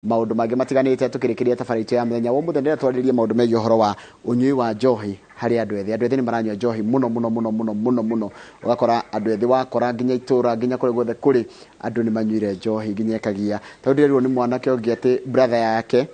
Maundu mangĩ matiganĩte tũkĩrĩkĩria tabarĩra itũ ya mũthenya wa ũmũthĩ. Ndĩrenda twarĩrĩrie maũndũ megiĩ ũhoro wa ũnyui wa njohi harĩ andũ ethĩ. Andũ ethĩ nĩ maranyua njohi mũno mũno mũno mũno mũno mũno, ũgakora andũ ethĩ, wakora nginya itũra, nginya kũrĩa guothe kũrĩ andũ nĩ manyuire njohi nginya ĩkagia. Tondũ ndĩrerirwo nĩ mwanake ũngĩ atĩ brother yake,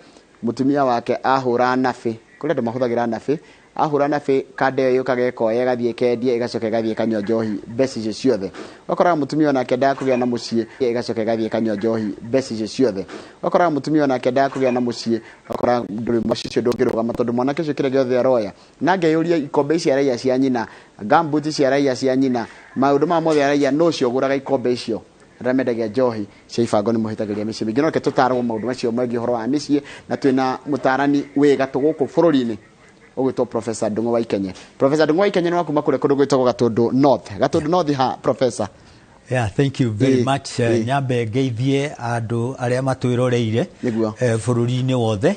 mũtumia wake ahũra nabĩ, kũrĩ andũ mahũthagĩra nabĩ, ahũra nabĩ kanda ĩyo yũkaga ĩkoya ĩgathiĩ ĩkendia, ĩgacoka ĩgathiĩ ĩkanyua njohi mbeca icio ciothe. Ũgakoraga mũtumia onake endaga kũgĩa na mũciĩ, ĩgacoka ĩgathiĩ ĩkanyua njohi mbeca icio ciothe. Ũgakoraga mũtumia onake endaga kũgĩa na mũciĩ, ũgakora ndũrĩ mũciĩ ũcio ndũngĩrũgama tondũ mwanake ũcio kĩrĩa gĩothe aroya. Na ngeyũria, ikombe ici araiya cia nyina, gumboot ici araiya cia nyina, maũndũ maya mothe araiya, nũ ũcio ũgũraga ikombe icio? Arĩa mendagia njohi cia ibango nĩ mũhĩtagĩria mĩciĩ mĩingĩ. No reke tũtarwo maũndũ macio megiĩ ũhoro wa mĩciĩ, na twĩna mũtarani wĩ gatũ gũkũ bũrũri-inĩ ũgwĩtwo Professor Ndung'u wa Ikenye. Professor Ndung'u wa Ikenye nĩ wa kuma kũrĩa kũndũ gwĩtagwo Gatũndũ North. Gatũndũ North ha, Professor? Yeah, thank you very much. Nyambe ngeithie andũ arĩa matwĩroreire bũrũri-inĩ wothe,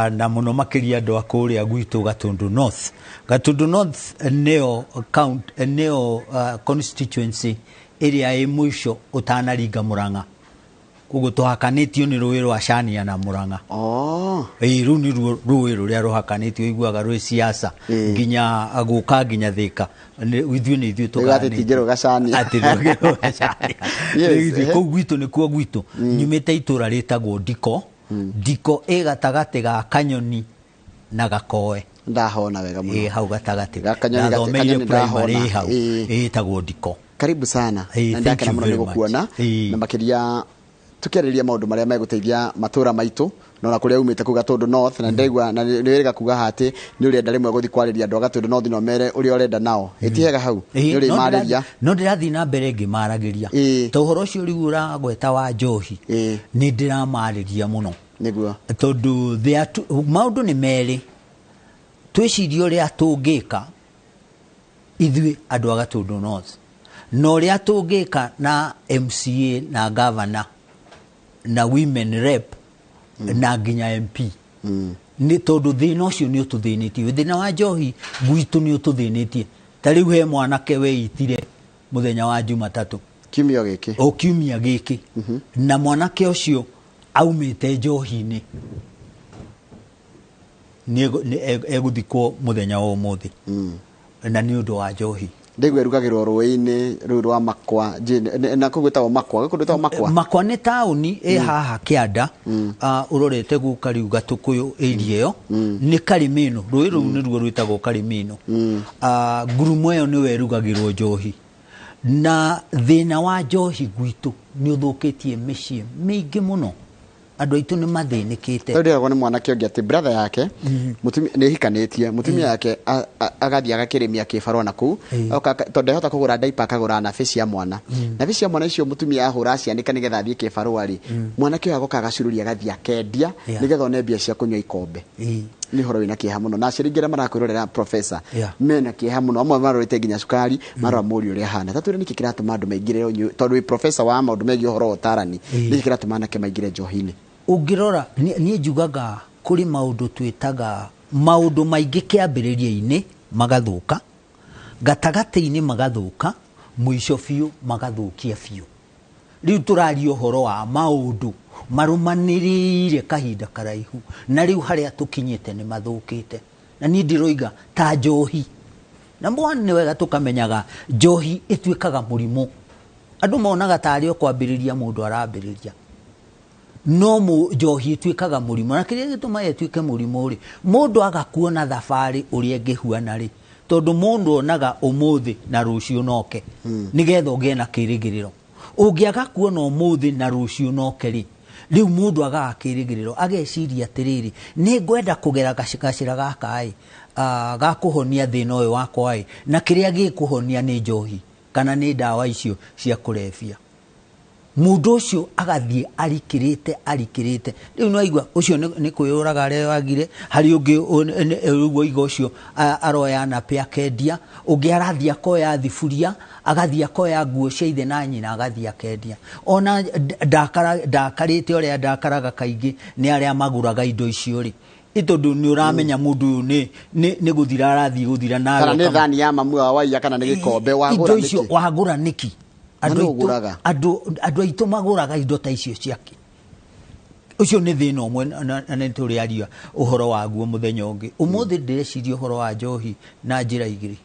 na mũno makĩria andũ a kũrĩa gwitũ Gatũndũ North. Gatũndũ North nĩyo count, nĩyo constituency ĩrĩa ĩ mũico ũtanaringa Mũrang'a. Koguo tũhakanĩtio nĩ rũĩ rwa Cania na Mũrang'a. Ĩĩ, rũu nĩ ruo rũĩ rũrĩa rũhakanĩtio, ũiguaga rwĩ siasa nginya gũka nginya Thĩka. Ithuĩ nĩ ithuĩ. Rĩu atĩ ti njerũ gacania. Atĩ rũĩ rwa Cania. Rĩu ithuĩ kũu gwitũ nĩkuo gwitũ. Nyumĩte itũra rĩtagwo Ndiko. Ndiko ĩ gatagatĩ ga Kanyoni na Gakoe. Ndahona wega mũno. Ĩ hau gatagatĩ. Gakanyoni Ndathomeire Kanyoni primary ndahona. hau. Ĩtagwo Ndiko. Karibu sana. Na ndakena Thank you mũno nĩ very much. gũkuona na makĩria tũkĩarĩrĩria maũndũ marĩa megũteithia matũra maitũ na ona kũrĩa umĩte kũu Gatũndũ North. Na ndĩraigua na nĩ wĩrĩga kuga haha atĩ nĩ ũrenda rĩmwe gũthiĩ kwarĩria andũ a Gatũndũ North na ũmere ũrĩa ũrenda nao. Ĩti hega hau nĩ No ũrĩmarĩria. No ndĩrathiĩ na mbere ngĩmaragĩria. Ta ũhoro ũcio rĩu ũragweta wa njohi, nĩ ndĩramarĩria mũno. Tondũ there are maũndũ nĩ merĩ. Twĩcirie ũrĩa tũngĩka ithuĩ andũ a Gatũndũ North na ũrĩa tũngĩka na MCA na governor na women rep na nginya MP, nĩ tondũ thĩna ũcio nĩ ũtũthĩnĩtie. Thĩna wa njohi gwitũ nĩ ũtũthĩnĩtie. Ta rĩu he mwanake weitire mũthenya wa Jumatatũ. Kiumia gĩkĩ. O kiumia gĩkĩ. Na mwanake ũcio aumĩte njohi-inĩ. Nĩ egũthikwo mũthenya wa ũmũthĩ na nĩ ũndũ wa njohi. Ndĩgua ĩrugagĩrwo rũĩ-inĩ rũu rwa Makwa, na kũu gwĩtagwo Makwa, gũkũ gwĩtagwo Makwa. Makwa nĩ taũni ĩ haha kĩanda, ũrorete gũka rĩu Gatũkũyũ area ĩyo, nĩ Karimino, rũĩ rũu nĩruo rwĩtagwo Karimino. Ngurumo ĩyo nĩyo ĩrugagĩrwo njohi. Na thĩna wa njohi gwitũ nĩ ũthũkĩtie mĩciĩ mĩingĩ mũno. Andũ aitũ nĩ mathĩnĩkĩte. Tondũ ndĩragwo nĩ mwanake ũngĩ atĩ brother yake mũtumia nĩ hikanĩtie, mũtumia yake agathiĩ agakĩrĩmia kĩbarũa na kũu. Oka tondũ ndahota kũgũra diaper, akagũra nabĩ cia mwana. Nabĩ cia mwana icio mũtumia ahũra acianĩka nĩgetha athiĩ kĩbarũa rĩ, mwanake ũyũ agoka agacururia agathiĩ akendia nĩgetha one mbia cia kũnyua ikombe. Nĩ ũhoro wĩna kĩeha mũno. Na aciari aingĩ arĩa marakwĩrorera, Professor, mena kĩeha mũno. Amwe marorete nginya cukari, marora mũriũ ũrĩa ahana. Ta twĩre nĩkĩ kĩratũma andũ maingĩre ũnyui, tondũ wĩ professor wa maũndũ megiĩ ũhoro wa ũtarani. Nĩkĩ kĩratũma anake maingĩre njohi-inĩ? Ũngĩrora, niĩ njugaga kũrĩ maũndũ twĩtaga maũndũ maingĩ kĩambĩrĩria-inĩ magathũka, gatagatĩ-inĩ magathũka, mũico biũ magathũkia biũ. Rĩu tũraria ũhoro wa maũndũ marũmanĩrĩire kahinda karaihu, na rĩu harĩa tũkinyĩte nĩ mathũkĩte. Na niĩ ndĩroiga ta njohi. Na mwana nĩ wega tũkamenyaga njohi ĩtuĩkaga mũrimũ. Andũ monaga tarĩ o kwambĩrĩria mũndũ arambĩrĩria. No njohi ĩtuĩkaga mũrimũ. Na kĩrĩa gĩtũmaga ĩtuĩke mũrimũ rĩ, mũndũ aga kuona thabarĩ ũrĩa ĩngĩhuana rĩ, tondũ mũndũ onaga ũmũthĩ na rũciũ noke, nĩgetha ũgĩe na kĩrĩgĩrĩro. Ũngĩaga kuona ũmũthĩ na rũciũ noke rĩ, rĩu mũndũ agaga kĩrĩgĩrĩro, ageciria atĩrĩrĩ, nĩ ngwenda kũgera gacĩra gaka ĩ, ga kũhonia thĩna ũyũ wakwa ĩ, na kĩrĩa gĩkũhonia nĩ njohi kana nĩ ndawa icio cia kũrebia. Mũndũ ũcio agathiĩ arikĩrĩte, arikĩrĩte. Rĩu nĩ waigua ũcio nĩ kwĩyũraga areyũragire, harĩ ũngĩ rĩu waiga ũcio aroya napĩ akendia, ũngĩ arathiĩ akoya thiburia, agathiĩ akoya nguo cia ithe na nyina agathiĩ akendia. Ona ndakarĩte ũrĩa ndakaraga kaingĩ nĩ arĩa magũraga indo icio rĩ, ĩ tondũ nĩ ũramenya mũndũ ũyũ nĩ gũthira arathiĩ gũthira nawe Kana nĩ thani ya mamu wa waiya kana nĩ gĩkombe wagũra Indo icio nĩkĩ? wagũra nĩkĩ? Na nũ ũgũraga? Andũ aitũ magũraga indo ta icio ciake. Ũcio nĩ thĩna ũmwe na nĩ tũrĩaria ũhoro waguo mũthenya ũngĩ. Ũmũthĩ ndĩreciria ũhoro wa njohi na njĩra igĩrĩ.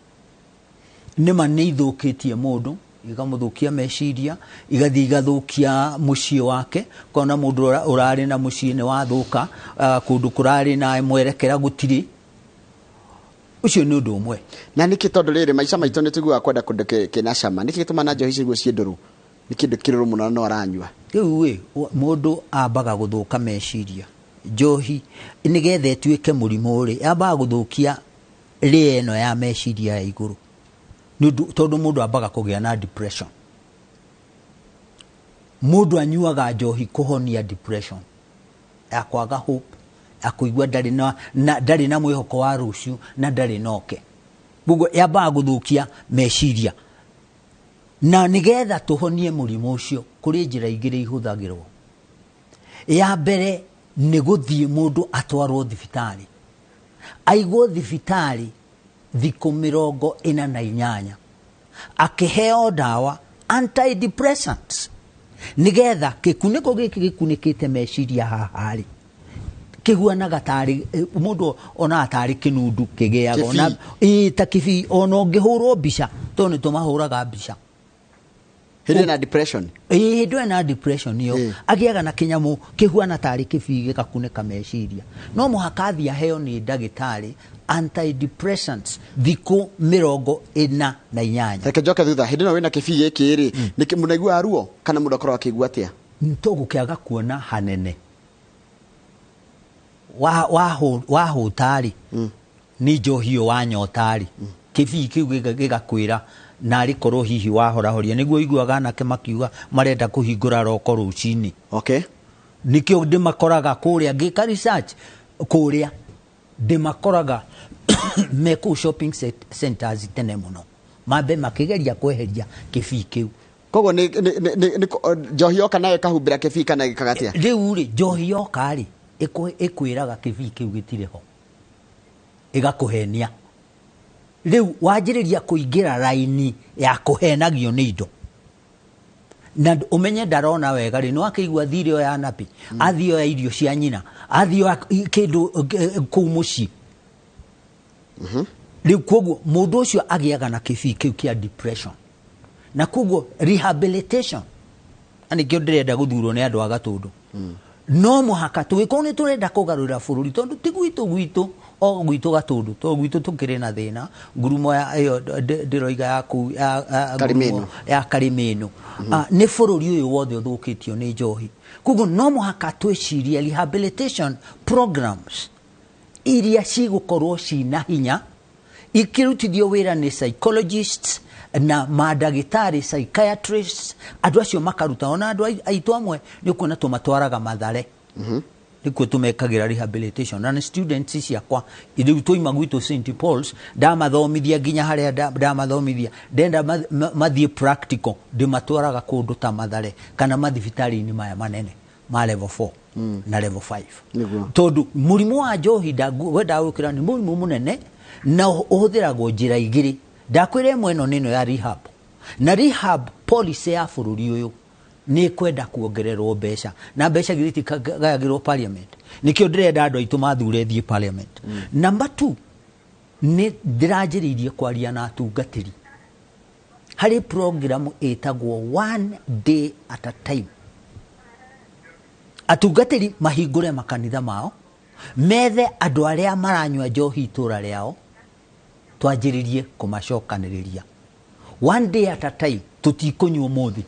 Nĩma nĩ ithũkĩtie mũndũ, ikamũthũkia meciria, igathiĩ igathũkia mũciĩ wake. Kona mũndũ ũrarĩ na mũciĩ nĩ wathũka, kũndũ kũrarĩ na mwerekera gũtirĩ. Ũcio nĩ ũndũ ũmwe. Na nĩkĩ tondũ rĩrĩ maica maitũ nĩ tũiguaga kwenda kũndũ kĩna cama, nĩkĩ gĩtũmaga na njohi ciguo ciĩ ndũrũ? Nĩ kĩndũ kĩrũrũ mũno na no aranyua. Rĩu ĩ, mũndũ ambaga gũthũka meciria. Njohi nĩgetha ĩtuĩke mũrimũ rĩ, yambaga gũthũkia rĩa ĩno ya meciria ya igũrũ. Nĩ ũndũ tondũ mũndũ ambaga kũgĩa na depression. Mũndũ anyuaga njohi kũhonia depression ya kwaga hope, ya kũigua ndarĩ na mwĩhoko wa rũciũ na ndarĩ na oke. Koguo yambaga gũthũkia meciria. Na nĩgetha tũhonie mũrimũ ũcio kũrĩ njĩra igĩrĩ ihũthagĩrwo. Ya mbere nĩ gũthiĩ mũndũ atwarwo thibitarĩ, aigwo thibitarĩ thikũ 48 akĩheo ndawa antidepressants, nĩgetha gĩkunĩko gĩkĩ gĩkunĩkĩte meciria haha rĩ kĩhuanaga tarĩ mũndũ onaga tarĩ kĩnundu kĩgĩaga ona ĩĩ ta kĩbii, ona ũngĩhũrwo mbica tondũ nĩ tũmahũraga mbica hĩndĩ ĩna depression. Ĩĩ, hĩndĩ ĩna depression ĩyo agĩaga na kĩnyamũ kĩhuana tarĩ kĩbii gĩgakunĩka meciria. No mũhaka athiĩ aheo nĩ ndagĩtarĩ antidepressants thikũ 48. Reke njoke thutha, hĩndĩ ĩno wĩna kĩbii gĩkĩ rĩ, nĩkĩ mũnaiguaga ruo kana mũndũ akoragwo akĩigua atĩa? Tũgũkĩaga kuona hanene. Wahũta rĩ, nĩ njohi ĩyo wanyota rĩ, kĩbii kĩu gĩgakwĩra narĩ korwo hihi wahorahoria. Nĩguo ũiguaga anake makiuga marenda kũhingũra roko rũcinĩ. Nĩkĩo ndĩmakoraga kũrĩa ngĩka research, kũrĩa ndĩmakoraga me kũu shopping centers tene mũno, mambe makĩgeria kweheria kĩbii kĩu. Koguo nĩ njohi yoka nayo ĩkahumbĩra kĩbii kana ĩkaga atĩa? Rĩu rĩ, njohi yoka rĩ, ĩkwĩraga kĩbii kĩu gĩtirĩ ho, ĩgakũhenia. Rĩu wanjĩrĩria kũingĩra raini ya kũhenagio nĩ indo. Na ũmenye ndarona wega rĩ, nĩ wakĩigua athire oya napi, athiĩ oya irio cia nyina, athiĩ oya kĩndũ kũu mũciĩ. Rĩu koguo mũndũ ũcio agĩaga na kĩbii kĩu kĩa depression. Na koguo rehabilitation, na nĩkĩo ndĩrenda gũthurwo nĩ andũ a Gatũndũ. No mũhaka tũgĩkorwo nĩ tũrenda kũgarũrĩra bũrũri, tondũ ti gwitũ gwitũ o gwitũ Gatũndũ, tondũ gwitũ tũkĩrĩ na thĩna. Ngurumo ya ĩyo ndĩroiga ya kũu, ya Karimĩno. ngurumo ya Karimĩno. Nĩ bũrũri ũyũ wothe ũthũkĩtio nĩ njohi. Koguo no mũhaka twĩcirie rehabilitation programs iria cigũkorwo cina hinya, ikĩrutithio wĩra nĩ psychologists na mandagĩtarĩ psychiatrists, andũ acio makaruta. Ona andũ aitũ amwe nĩ ũkuona tũmatwaraga Mathare, nĩkuo tũmekagĩra rehabilitation. Na nĩ students ciakwa rĩu twaima gwitũ St Paul's, ndamathomithia nginya harĩa ndamathomithia, ndenda mathiĩ practical, ndĩmatwaraga kũndũ ta Mathare kana mathibitarĩ-inĩ maya manene ma level 4 na level 5. Tondũ mũrimũ wa njohi wendaga gũkĩra nĩ mũrimũ mũnene na ũhũthĩragwo njĩra igĩrĩ. Ndakwĩra ĩmwe ĩno nĩ ĩno ya rehab. Na rehab policy ya bũrũri ũyũ nĩ kwenda kuongererwo mbeca, na mbeca githĩ itikagayagĩrwo parliament. Nĩkĩo ndĩrenda andũ aitũ mathure thiĩ parliament. Number 2, nĩ ndĩranjĩrĩirie kwaria na atungatĩri harĩ program ĩtagwo one day at a time. Atungatĩri mahingũre makanitha mao, methe andũ arĩa maranyua njohi itũra rĩao, twanjĩrĩrie kũmacokanĩrĩria one day at a time. Tũtikũnyua ũmũthĩ.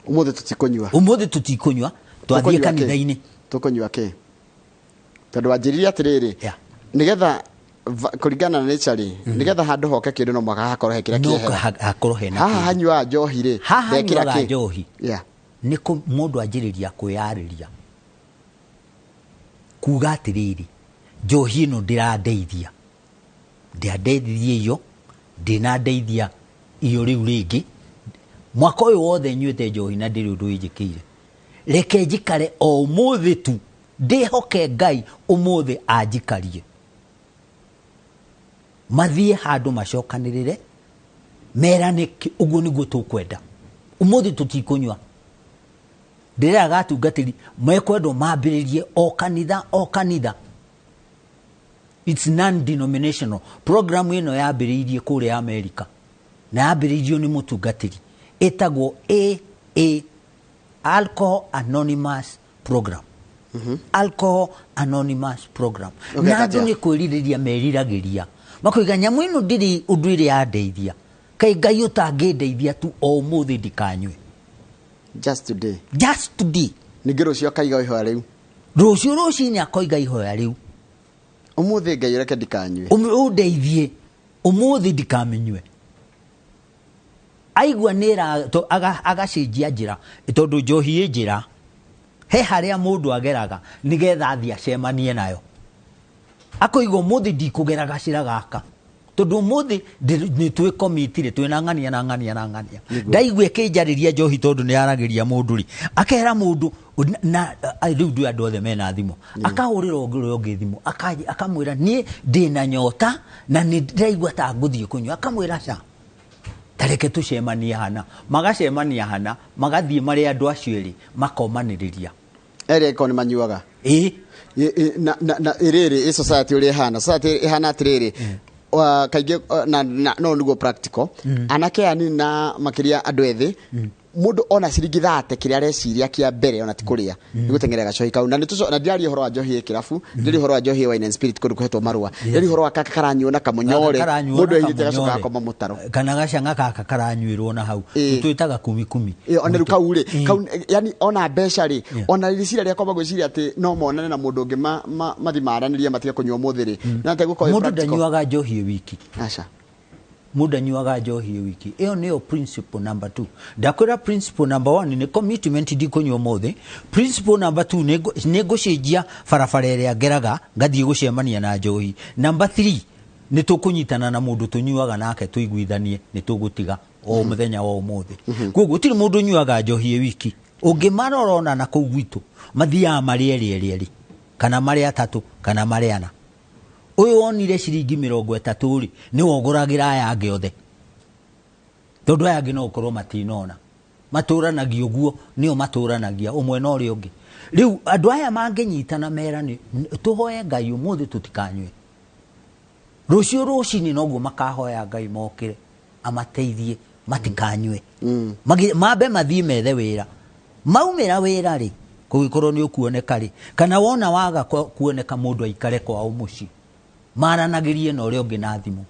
Ũmũthĩ tũtikũnyua. Ũmũthĩ tũtikũnyua, twathiĩ Tũkũnyua kĩ? kanitha-inĩ. Tũkũnyua kĩ? Tondũ wanjĩrire atĩrĩrĩ, nĩgetha kũringana na nature rĩ, nĩgetha handũ hoke kĩndũ no mũhaka hakorwo he kĩrĩa No kĩehera. hakorwo hena Haha kĩndũ. hanyuaga njohi rĩ, Haha ndekĩra hanyuaga kĩ? njohi. Nĩ mũndũ anjĩrĩria kwĩyarĩria. Kuga atĩrĩrĩ, njohi ĩno ndĩrandeithia. Ndĩrandeithia iyo, ndĩnandeithia iyo rĩu rĩngĩ. Mwaka ũyũ wothe nyuĩte njohi na ndĩrĩ ũndũ ĩnjĩkĩire. Reke njikare o ũmũthĩ tu, ndĩhoke Ngai ũmũthĩ anjikarie. Mathiĩ handũ macokanĩrĩre, merane ũguo nĩguo tũkwenda. Ũmũthĩ tũtikũnyua. Ndĩreraga atungatĩri mekwendwo mambĩrĩrie o kanitha o kanitha. It's non-denominational. Program ĩno yambĩrĩirie kũrĩa America na yambĩrĩirio nĩ mũtungatĩri, ĩtagwo AA, Alcohol Anonymous Program. Alcohol Anonymous Program. Na andũ atĩa? Nĩ kwĩrirĩria meriragĩria, makoiga nyamũ ĩno ndĩrĩ ũndũ ĩrĩ yandeithia, kaĩ Ngai ũtangĩndeithia tu o ũmũthĩ ndikanyue. Just today. Just today. Ningĩ rũciũ akaiga ihoya rĩu. Rũciũ rũcinĩ akoiga ihoya rĩu. Ũmũthĩ Ngai ũreke ndikanyue. Ũndeithie ũmũthĩ ndikamĩnyue. Aigua nĩ agacenjia njĩra, tondũ njohi ĩ njĩra, he harĩa mũndũ ageraga nĩgetha athiĩ acemanie nayo. Akoiga ũmũthĩ ndikũgera gacĩra gaka, tondũ ũmũthĩ nĩ twĩkomitire, twĩna ng'ania na ng'ania na ng'ania. Ndaigua ĩkĩnjarĩria njohi, tondũ nĩ yaragĩria mũndũ rĩ, akera mũndũ na rĩu ndũ andũ othe mena thimũ, akahũrĩra ũngĩ ũrĩa ũngĩ thimũ, akamwĩra niĩ ndĩna nyota na nĩ ndĩraigua ta ngũthiĩ kũnyua. Akamwĩra ca, tareke tũcemanie hana. Magacemania hana, magathiĩ marĩ andũ acio erĩ, makomanĩrĩria. Erĩ angĩkorwo nĩ manyuaga. Ĩĩ. Na ĩrĩrĩ ĩ society ũrĩa ĩhana, society ĩhana atĩrĩrĩ, kaingĩ na no nĩguo practical, anake aya anini na makĩria andũ ethĩ, mũndũ ona ciringi 30, kĩrĩa areciria kĩa mbere ona ti kũrĩa, nĩ gũteng'era gacohi kau. Na nĩ na ndiraria ũhoro wa njohi ĩ kĩrabu, ndiraria ũhoro wa njohi ĩ wine and spirit kũndũ kũhetwo marũa, ndiraria ũhoro wa kaka karanyuo na kamũnyore. Karanyuo mũndũ na ehithĩte gacoka kamũnyore. gakoma mũtaro. Kana gacanga gaka karanyuĩrwo na hau. Twĩtaga kumi kumi. Ĩ, ona rĩu kau rĩ, kau yani ona mbeca rĩ, ona rĩciria rĩa kwamba gwĩciria atĩ no monane na mũndũ ũngĩ mathi maranĩrie matige kũnyua ũmũthĩ rĩ, na ategũkorwo ĩ Mũndũ practical. ndanyuaga njohi ĩ wiki. Aca. Mũndũ ndanyuaga njohi ĩ wiki. Ĩyo nĩyo principle number two. Ndakwĩra principle number one nĩ commitment, ndikũnyua ũmũthĩ. Principle number two, nĩ ngũcenjia barabara ĩrĩa ngeraga ngathiĩ gũcemania na njohi. Number three, nĩ tũkũnyitana na mũndũ tũnyuaga nake, tũiguithanie nĩ tũgũtiga o mũthenya wa ũmũthĩ. Koguo gũtirĩ mũndũ ũnyuaga njohi ĩ wiki. Ũngĩmarora ona na kũu gwitũ, mathiaga marĩ erĩ erĩ erĩ, kana marĩ atatũ, kana marĩ ana. Ũyũ wonire ciringi 30 rĩ, nĩwe ũgũragĩra aya angĩ othe, tondũ aya angĩ no gũkorwo matinona. Matũranagia ũguo, nĩo matũranagia ũmwe na ũrĩa ũngĩ. Rĩu andũ aya mangĩnyitana merane, tũhoe Ngai ũmũthĩ tũtikanyue, rũciũ rũcinĩ noguo makahoya Ngai mokĩre amateithie matikanyue. Mambe mathiĩ methe wĩra. Maumĩra wĩra rĩ, kũgĩkorwo nĩ ũkuoneka rĩ, kana wona waga kuoneka, mũndũ aikare kwao mũciĩ, maranagĩrie na ũrĩa ũngĩ na thimũ,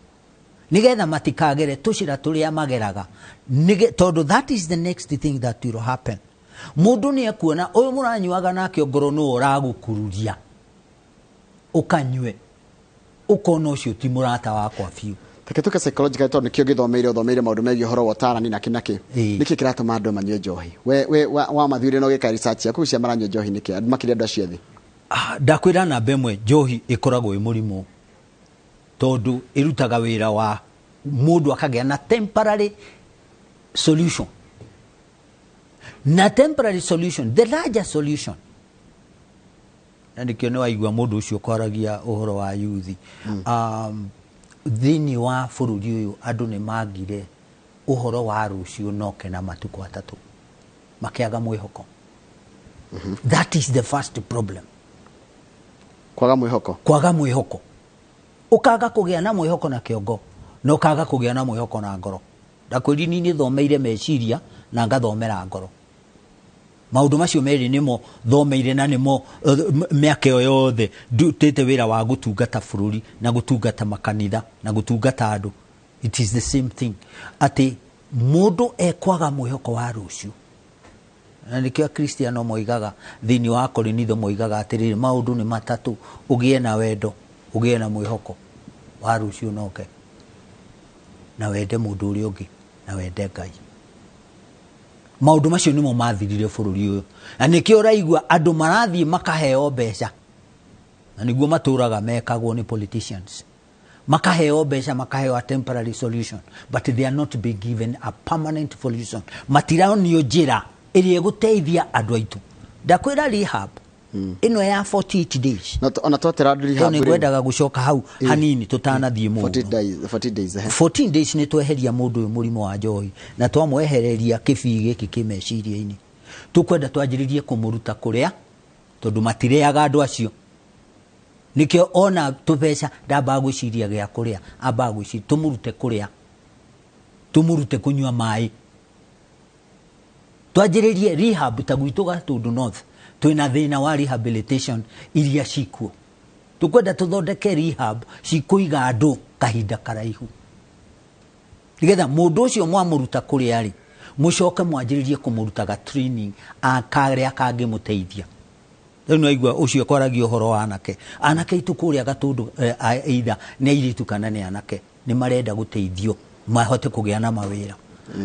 nigetha matikagere tũcĩra tũrĩa mageraga. Tondũ that is the next thing that will happen. Mũndũ nĩ ekuona ũyũ mũranyuaga nake ongorwo nĩwe ũragũkururia ũkanyue, ũkona ũcio ti mũrata wakwa biũ. Reke tuke psychological, tondũ nĩkĩo gĩthomeire, ũthomeire maũndũ megiĩ ũhoro wa ũtarani nakĩ nakĩ. Nĩkĩ kĩratũma andũ manyue njohi? We wa mathuire no gĩka research yaku cia maranyua njohi nĩkĩ, makĩria andũ acio ethĩ? Ah, ndakwĩra namba ĩmwe, njohi ĩkoragwo ĩ mũrimũ, tondũ ĩrutaga wĩra wa mũndũ akagĩa na temporary solution, na temporary solution, the larger solution, na nĩkĩo nĩ waigua mũndũ ũcio kwaragia ũhoro wa yuthi. Thĩinĩ wa bũrũri ũyũ andũ nĩ magire ũhoro wa rũciũ noke na matukũ 3, makĩaga mwĩhoko. That is the first problem. Kwaga mwĩhoko. Kwaga mwĩhoko, ũkaga kũgĩa na mwĩhoko na kĩongo, na ũkaga kũgĩa na mwĩhoko na ngoro. Ndakwĩri niĩ thomeire meciria na ngathomera ngoro. Maũndũ macio merĩ nĩmo thomeire, na nĩmo mĩaka ĩyo yothe ndutĩte wĩra wa gũtungata bũrũri na gũtungata makanitha na gũtungata andũ. It is the same thing, atĩ mũndũ ekwaga mwĩhoko wa rũciũ. Na nĩkĩo Akristiano moigaga thĩinĩ wa Korinitho, moigaga atĩrĩrĩ, maũndũ nĩ matatũ: ũgĩe na wendo, ũgĩe na mwĩhoko wa rũciũ noke, na wende mũndũ ũrĩa ũngĩ, na wende Ngai. Maũndũ macio nĩmo mathirire bũrũri ũyũ, na nĩkĩo ũraigua andũ marathiĩ makaheo mbeca, na nĩguo matũraga mekagwo nĩ politicians, makaheo mbeca, makaheo a temporary solution, but they are not being given a permanent solution. Matironio njĩra ĩrĩa ĩgũteithia andũ aitũ. Ndakwĩra rehab ĩno ya 48 days. Na ona twatera rehab tondũ nĩ rĩ, ngwendaga gũcoka hau hanini tũtanathiĩ 40 mũno. days, 40 days, eh. 14 days nĩ tweheria mũndũ ũyũ mũrimũ wa njohi, na twamwehereria kĩbii gĩkĩ kĩ meciria-inĩ. Tũkwenda twanjĩrĩrie kũmũruta kũrĩa, tondũ matirĩaga andũ acio. Nĩkĩo ona tũbeca ndambaga gwĩciria gĩa kũrĩa, ambaga gwĩciria tũmũrute kũrĩa, tũmũrute kũnyua maĩ, twanjĩrĩrie rehab. Ta gwitũ Gatũndũ North twĩna thĩna wa rehabilitation iria cikuo. Tũkwenda tũthondeke rehab cikũiga andũ kahinda karaihu, nĩgetha mũndũ ũcio mwamũruta kũrĩa rĩ, mũcoke mwanjĩrĩrie kũmũrutaga training karĩa kangĩmũteithia. Rĩu nĩwaigua ũcio kwaragia ũhoro wa anake, anake aitũ kũrĩa Gatũndũ, either nĩ airĩtu kana nĩ anake, nĩ marenda gũteithio mahote kũgĩa na mawĩra.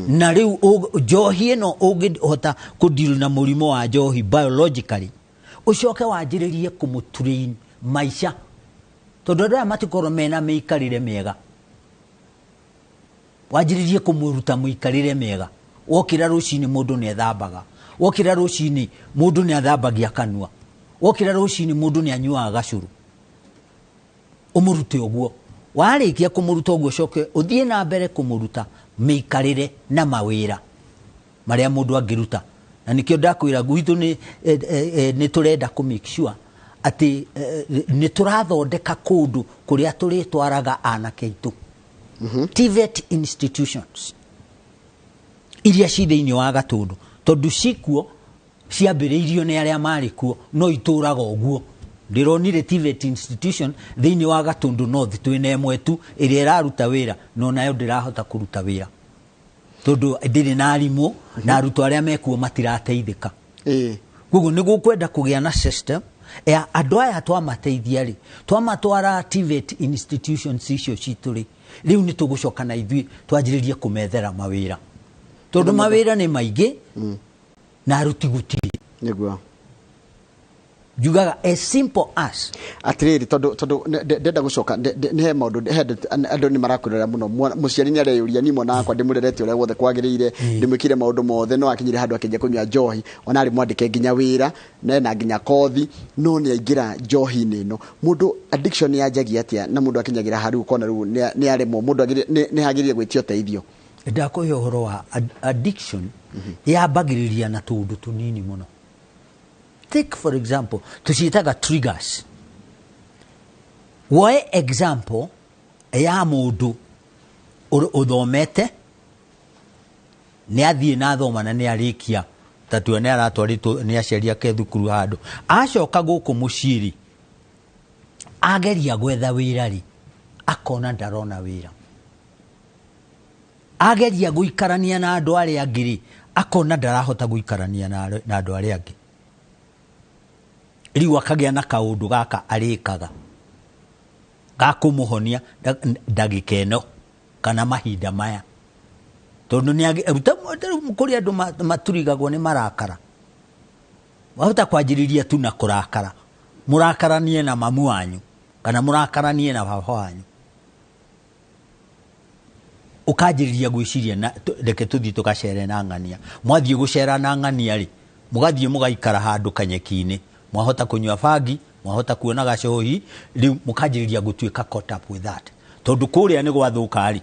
Na rĩu njohi ĩno, ũngĩhota kũdeal na mũrimũ wa njohi biologically, ũcoke wanjĩrĩrie kũmũtrain maica, tondũ andũ aya matikorwo mena mĩikarĩre mĩega, wanjĩrĩrie kũmũruta mũikarĩre mĩega. Wokĩra rũcinĩ mũndũ nĩ ethambaga, wokĩra rũcinĩ mũndũ nĩ athambagia kanua, wokĩra rũcinĩ mũndũ nĩ anyuaga gacũrũ. Ũmũrute ũguo. Warĩkia kũmũruta ũguo, ũcoke ũthiĩ na mbere kũmũruta mĩikarĩre na mawĩra marĩa mũndũ angĩruta. Na nĩkĩo ndakwĩra gwitũ nĩ nĩ tũrenda kũ make sure atĩ nĩ tũrathondeka kũndũ kũrĩa tũrĩtwaraga anake aitũ, TVET institutions iria ci thĩinĩ wa Gatũndũ, tondũ cikuo ciambĩrĩirio nĩ arĩa marĩ kuo no itũraga ũguo. Ndĩronire TVET institution thĩinĩ wa Gatũndũ North twĩna ĩmwe tu ĩrĩa ĩraruta wĩra, no nayo ndĩrahota kũruta wĩra tondũ ndĩrĩ na arimũ na arutwo arĩa mekuo matirateithĩka. Koguo nĩ gũkwenda kũgĩa na system ya andũ aya twamateithia rĩ, twamatwara TVET institutions icio citũ rĩ, rĩu nĩ tũgũcoka na ithuĩ twanjĩrĩrie kũmethera mawĩra, tondũ mawĩra nĩ maingĩ na aruti gũtirĩ. Njugaga as simple as Atiriri, tondu ndenda gucoka nĩ he maũndũ he andũ nĩ marakwĩrora mũno. Mũciari nĩ areyũria, ni mwana wakwa ndĩmũrerete ũrĩa wothe kwagĩrĩire, ndĩmwĩkire maũndũ mothe, no akinyire handũ akĩnjia kũnyua njohi, ona arĩ mwandĩke nginya wĩra na ena nginya kothi, no nĩ aingĩra njohi-inĩ ĩno. Mũndũ addiction yanjagia atĩa, na mũndũ akinyagĩra harĩ ũkona rĩu nĩ aremwo, mũndũ nĩ agĩrĩire gwĩtia ũteithio? Ndakũhe ũhoro wa addiction yambagĩrĩria na tũũndũ tũnini mũno. Take for example, tũciĩtaga triggers. Woe example ya mũndũ ũthomete, nĩ athiĩ na athoma na nĩ arĩkia, ta tua nĩ aratwarĩtwo nĩ aciari ake thukuru handũ, acoka gũkũ mũciĩ rĩ, ageria gwetha wĩra rĩ, akona ndarona wĩra. Ageria gũikarania na andũ arĩa angĩ rĩ, akona ndarahota gũikarania na andũ arĩa angĩ. Rĩu akagĩa na kaũndũ gaka arĩkaga gakũmũhonia ndagĩka ĩno kana mahinda maya, tondũ rĩu kũrĩ andũ maturigagwo nĩ marakara. Wahota kwanjĩrĩria tu na kũrakara, mũrakaranie na mamu wanyu kana mũrakaranie na baba wanyu, ũkanjĩrĩria gwĩciria na reke tũthiĩ tũgacere na ng'ania. Mwathiĩ gũcera na ng'ania rĩ, mũgathiĩ mũgaikara handũ kanyeki-inĩ, mwahota kũnyua bangi, mwahota kuona gacohi, rĩu mũkanjĩrĩria gũtuĩka caught up with that, tondũ kũrĩa nĩ gwathũka rĩ,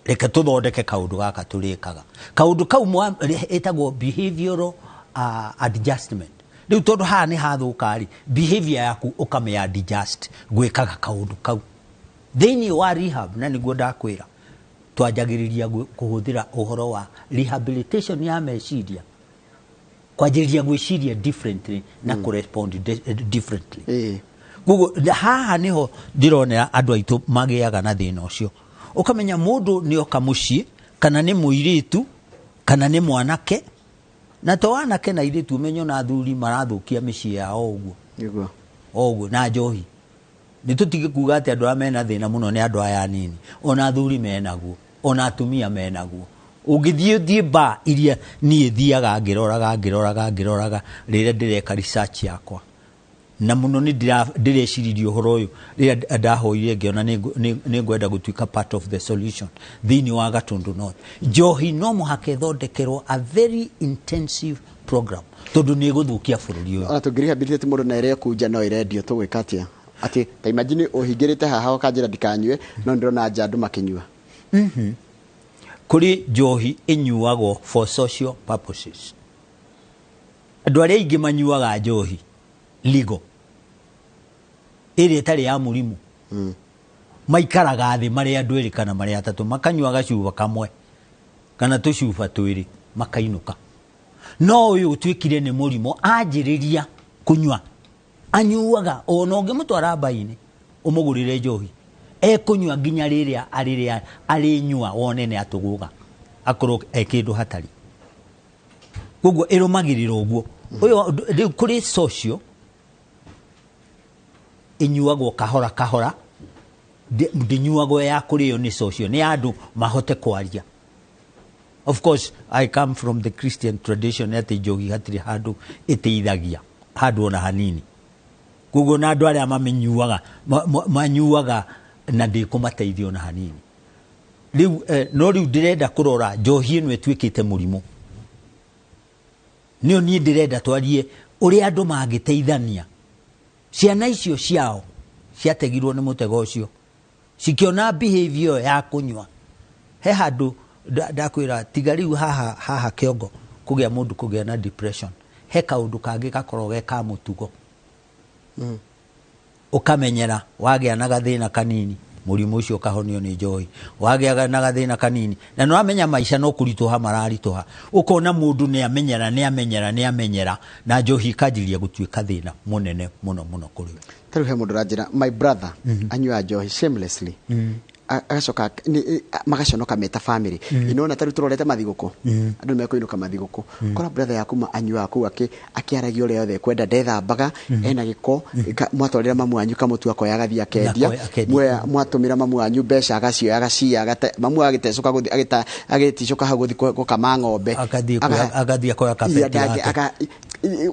reke tũthondeke kaũndũ gaka tũrĩkaga. Kaũndũ kau ĩtagwo behavioral adjustment. Rĩu tondũ haha nĩ hathũka rĩ, behavior yaku ũkamĩ adjust gwĩkaga kaũndũ kau. Thĩinĩ wa rehab, na nĩguo ndakwĩra twanjagĩrĩria kũhũthĩra ũhoro wa rehabilitation ya meciria, kwanjĩrĩria gwĩciria differently na kũrespond differently. Koguo haha nĩho ndĩronera andũ aitũ magĩaga na thĩna ũcio. Ũkamenya mũndũ nĩ oka mũciĩ, kana nĩ mũirĩtu kana nĩ mwanake, na to anake na airĩtu, ũmenye ona athuri marathũkia mĩciĩ yao ũguo o ũguo na njohi. Nĩ tũtige kuga atĩ andũ arĩa mena thĩna mũno nĩ andũ aya anini, ona athuri menaguo, ona atumia menaguo. Ũngĩthiĩ thiĩ ba iria niĩ thiaga ngĩroraga ngĩroraga ngĩroraga rĩrĩa ndĩreka research yakwa, na mũno nĩ ndĩreciririe ũhoro ũyũ rĩrĩa ndahoire ngĩona nĩ ngwenda gũtuĩka part of the solution thĩinĩ wa Gatundu North. Njohi no mũhaka ĩthondekerwo a very intensive program, tondũ nĩ ĩgũthũkia bũrũri ũyũ. Ona tũngĩrehabilitate mũndũ na ĩrĩa kunja no ĩrendio, tũgwĩka atĩa? Atĩ ta imagine ũhingĩrĩte haha ũkanjĩra ndikanyue, no ndĩrona nja andũ makĩnyua. Kũrĩ njohi ĩnyuagwo for social purposes. Andũ arĩa aingĩ manyuaga njohi legal ĩrĩa ĩtarĩ ya mũrimũ, maikaraga thĩ marĩ andũ erĩ kana marĩ atatũ, makanyua gacuba kamwe kana tũcuba twĩrĩ, makainũka. No ũyũ ũtuĩkire nĩ mũrimũ, anjĩrĩria kũnyua anyuaga, ona ũngĩmũtwara mbainĩ ũmũgũrĩre njohi, ekũnyua nginya rĩrĩa arĩrĩa arĩnyua wone nĩ atũgũga, akorwo e kĩndũ hatarĩ. Koguo ĩrũmagĩrĩra ũguo. Ũyũ rĩu kũrĩ social ĩnyuagwo kahora kahora, ndĩnyuagwo ya kũrĩo nĩ social, nĩ andũ mahote kwaria. Of course I come from the Christian tradition atĩ njohi hatirĩ handũ ĩteithagia handũ ona hanini. Koguo na andũ arĩa mamĩnyuaga manyuaga na ndĩkũmateithia ona hanini. Rĩu no rĩu ndĩrenda kũrora njohi ĩno ĩtuĩkĩte mũrimũ. Nĩyo niĩ ndĩrenda twarie ũrĩa andũ mangĩteithania. Ciana icio ciao ciategirwo nĩ mũtego ũcio, cikĩona behavior ya kũnyua. He handũ ndakwĩra tiga rĩu haha haha kĩongo kũgĩa mũndũ kũgĩa na depression, he kaũndũ kangĩ gakoragwo ge ka mũtugo. Ũkamenyera wagĩa na gathĩna kanini, mũrimũ ũcio ũkahonio nĩ njohi. Wagĩa na gathĩna kanini, na nĩ wamenya maica no kũritũha mararitũha, ũkona mũndũ nĩ amenyera, nĩ amenyera, nĩ amenyera, na njohi ĩkanjĩrĩria gũtuĩka thĩna mũnene mũno mũno kũrĩ we. Ta rĩu he mũndũ ũranjĩra, my brother anyuaga njohi shamelessly. Agacoka magaconoka meta family. Inona ta rĩu tũrorete mathigũkũ, andũ nĩ mekũinũka mathigũkũ, kora brother yaku ma anyuaga kũu akĩaragia ũrĩa yothe ekwenda, ndethambaga, ena gĩko, mwatwarĩra mamu wanyu kamũtu akoya agathiĩ akendia. Akoya akendia. Mwatũmĩra mamu wanyu mbeca agacioya agaciya, mamu agĩtecũka gũthiĩ agĩticũka hau gũthiĩ gũkama ng'ombe. Agathiĩ agathiĩ akoya kabeti Iya, yake.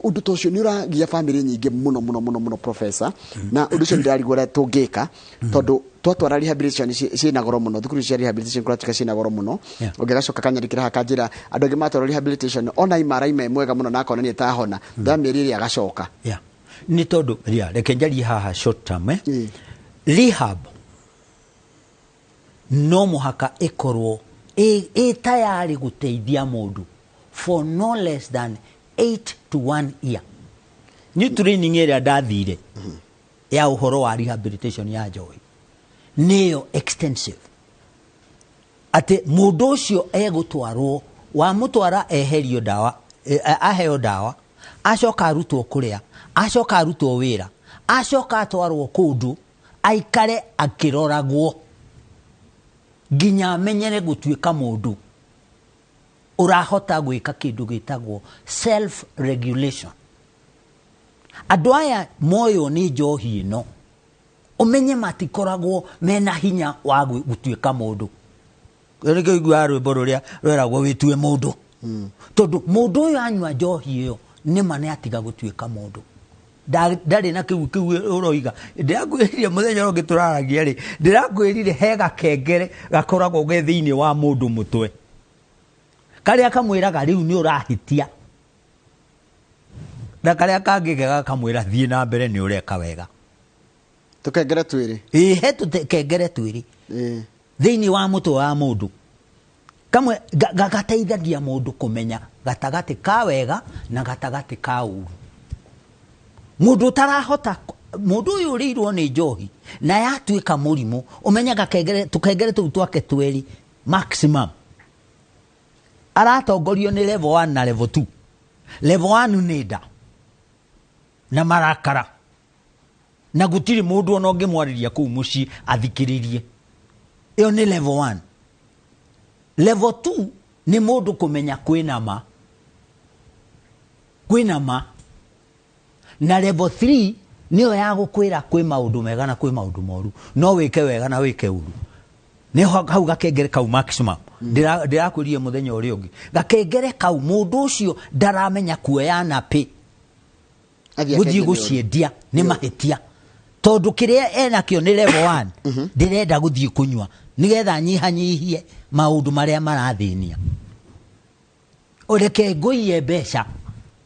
Ũndũ ta ũcio nĩ ũragia family nyingĩ mũno mũno mũno mũno, professor. Na ũndũ ũcio nĩndĩrarigwo ũrĩa tũngĩka, tondũ twatwara rehabilitation ciĩna goro mũno, thukuru cia rehabilitation kũratuĩka ciĩna goro mũno. Ũngĩgacoka kanyandĩkĩra haha kanjĩra andũ angĩ matwarwo rehabilitation ona ima araima mwega mũno na akonania tahona, tha mĩeri ĩrĩa agacoka. Yeah. Nĩ tondũ ria reke njarie haha short term, eh? Rehab no mũhaka ĩkorwo ĩ tayari gũteithia mũndũ for no less than 8 to 1 year. Nĩ training ĩrĩa ndathire ya ũhoro wa rehabilitation ya njohi nĩyo extensive, atĩ mũndũ ũcio egũtwarwo, wamũtwara eherio ndawa, aheo ndawa, acoka arutwo kũrĩa, acoka arutwo wĩra, acoka atwarwo kũndũ aikare akĩroragwo nginya amenyere gũtuĩka mũndũ ũrahota gwĩka kĩndũ gĩtagwo self regulation. Andũ aya moywo nĩ njohi ĩno, ũmenye matikoragwo mena hinya wa gũtuĩka mũndũ. Nĩkĩo ũiguaga rwĩmbo rũrĩa rweragwo wĩtue mũndũ, tondũ mũndũ ũyũ anyua njohi ĩyo nĩma nĩ atiga gũtuĩka mũndũ. Ndarĩ na kĩu kĩu ũroiga. Ndĩrakwĩrire mũthenya ũrĩa ũngĩ tũraragia rĩ, ndĩrakwĩrire he gakengere gakoragwo ge thĩinĩ wa mũndũ mũtwe, karĩa kamwĩraga rĩu nĩ ũrahĩtia, na karĩa kangĩ gakamwĩra thiĩ na mbere nĩ ũreka wega. Tũkengere twĩrĩ. Ĩĩ, he tũkengere twĩrĩ thĩinĩ wa mũtwe wa mũndũ. Kamwe gagateithagia mũndũ kũmenya gatagatĩ ka wega na gatagatĩ ka ũru. Mũndũ ũtarahota, mũndũ ũyũ ũrĩirwo nĩ njohi na yatuĩka mũrimũ, ũmenye gakengere, tũkengere tũu twake twĩrĩ maximum aratongorio nĩ level 1 na level 2. Level 1 nĩ nda na marakara, na gũtirĩ mũndũ ona ũngĩmwarĩria kũu mũciĩ athikĩrĩrie. Ĩyo nĩ level 1. Level 2 nĩ mũndũ kũmenya kwĩna ma, kwĩna ma. Na level 3 nĩyo ya gũkwĩra kwĩ maũndũ mega na kwĩ maũndũ moru, no wĩke wega na wĩke ũru. Nĩ hau gakengere kau maximum. Ndĩrakwĩrire mũthenya ũrĩa ũngĩ, gakengere kau mũndũ ũcio ndaramenya kuoya napĩ Athiĩ gũthiĩ akendia nĩ ũru. gũciendia nĩ mahĩtia, tondũ kĩrĩa enakĩo nĩ level 1, ndĩrenda gũthiĩ kũnyua nĩgetha nyihanyihie maũndũ marĩa marathĩnia. Ũreke ngũiye mbeca,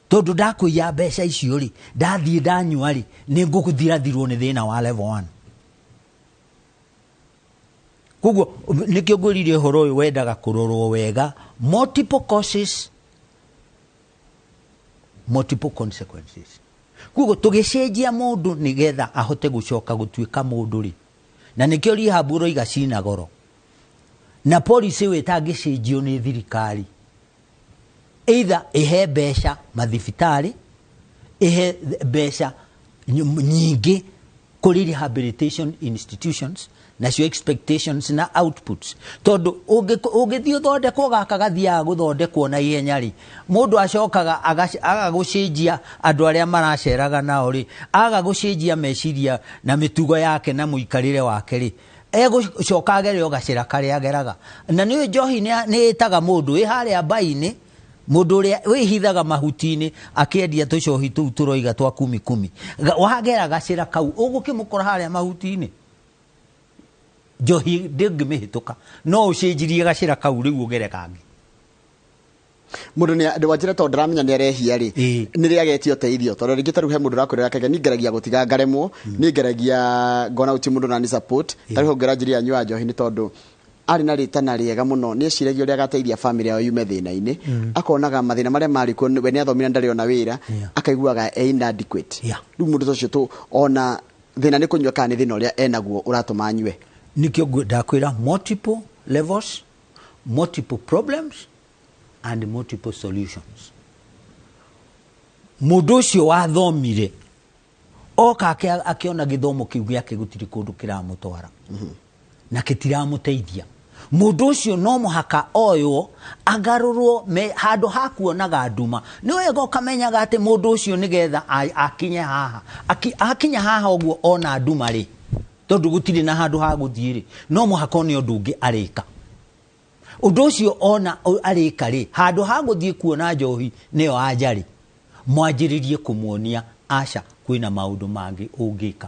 tondũ ndakũiya mbeca icio rĩ, ndathiĩ ndanyua rĩ, nĩ ngũthirathirwo nĩ thĩna wa level 1. Koguo nĩkĩo ngwĩrire ũhoro ũyũ wendaga kũrorwo wega, multiple causes, Multiple consequences. Koguo tũgĩcenjia mũndũ nĩgetha ahote gũcoka gũtuĩka mũndũ rĩ, na nĩkĩo rehab ũroiga cina goro, na policy ĩyo ĩtangĩcenjio nĩ thirikari, either ĩhe mbeca mathibitarĩ, ĩhe mbeca nyingĩ kũrĩ rehabilitation institutions, nacio expectations na outputs, tondũ ũngĩthiĩ ũthondekwo gaka gathiaga gũthondekwo na ihenya rĩ, mũndũ acokaga aga gũcenjia andũ arĩa maraceraga nao rĩ, aga gũcenjia meciria na mĩtugo yake na mũikarĩre wake rĩ, egũcoka agere o gacĩra karĩa ageraga. Na nĩ njohi nĩ ĩtaga mũndũ ĩ harĩa mbai-inĩ, mũndũ ũrĩa wĩhithaga mahuti-inĩ akĩendia tũcohi tũu tũroiga twa kumi kumi. Wagera gacĩra kau ũgũkĩmũkora harĩa mahuti-inĩ, njohi ndĩngĩmĩhĩtũka, no ũcenjirie gacĩra kau rĩu ũgere kangĩ. Mũndũ nĩ wanjĩra tondũ ndaramenya nĩ arehia rĩ, nĩ rĩ agetia ũteithio? Tondũ rĩngĩ ta rĩu he mũndũ ũrakwĩrĩra akauga niĩ ngeragia gũtiga ngaremwo, niĩ ngeragia ngona gũtirĩ mũndũ ũrani support. Ta rĩu ũngĩranjĩria anyua njohi nĩ tondũ arĩ na rĩtana rĩega mũno, nĩ eciragia ũrĩa agateithia family yao yume thĩna-inĩ, akonaga mathĩna marĩa marĩ kuo, we nĩ athomire na ndarĩ ona wĩra, akaiguaga e inadequate. Rĩu mũndũ ta ũcio tũ ona thĩna nĩ kũnyua kana nĩ thĩna ũrĩa enaguo ũratũma anyue? Nĩkĩo ndakwĩra multiple levels, multiple problems and multiple solutions. Mũndũ ũcio wathomire oka akĩona gĩthomo kĩu gĩake gũtirĩ kũndũ kĩramũtwara na gĩtiramũteithia, mũndũ ũcio no mũhaka oywo agarũrwo me handũ ha kuonaga nduma. Nĩ wega ũkamenyaga atĩ mũndũ ũcio nĩgetha akinye haha, akinya haha ũguo ona nduma rĩ, tondũ gũtirĩ na handũ ha gũthiĩ rĩ, no mũhaka one ũndũ ũngĩ arĩka. Ũndũ ũcio ona arĩka rĩ, handũ ha gũthiĩ kuona njohi nĩyo anja rĩ, mwanjĩrĩrie kũmuonia aca, kwĩna maũndũ mangĩ ũngĩka.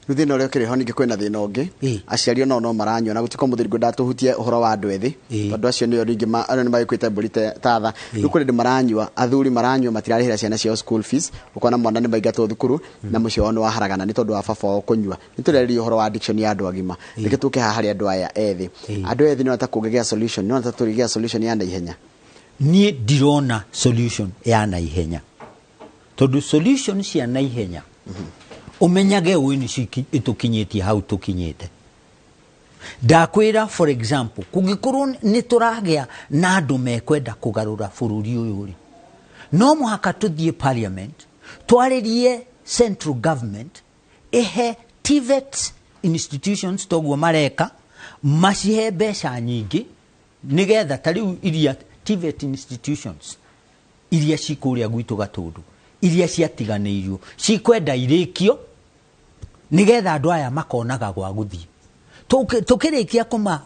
Rĩu thĩna ũrĩa ũkĩrĩ ho ningĩ kwĩna thĩna ũngĩ, aciari onao no maranyua, na gũtirĩ mũthuri ngwendaga tũhutie ũhoro wa andũ ethĩ, tondũ acio nĩo rĩngĩ arĩa nĩ magĩkuĩte mbũri ta tha. Rĩu kũrĩ andũ maranyua, athuri maranyua, matirarĩhĩra ciana ciao school fees, ũkona mwana nĩ maingatwo thukuru na mũciĩ wao nĩ waharagana nĩ tondũ wa baba wao kũnyua. Nĩ tũrarĩrĩria ũhoro wa addiction ya andũ agima, reke tũke haha harĩ andũ aya ethĩ. Andũ ethĩ nĩ ta kũngĩgĩa solution, nĩ ta tũrĩgĩa solution ya naihenya? Niĩ ndirona solution ya naihenya, tondũ solution cia naihenya ũmenyage ũĩ nĩcio ĩtũkinyĩtie hau tũkinyĩte. Ndakwĩra for example, kũngĩkorwo nĩ tũragĩa na andũ mekwenda kũgarũra bũrũri ũyũ rĩ, no mũhaka tũthiĩ parliament twarĩrie central government ĩhe TVET institutions toguo mareka, macihe mbeca nyingĩ, nĩgetha ta rĩu iria TVET institutions iria cikũrĩa gwitũ Gatũndũ, iria ciatiganĩirio cikwenda irĩkio, nĩgetha andũ aya makonaga gwa gũthiĩ. Tũkĩrĩkia kũma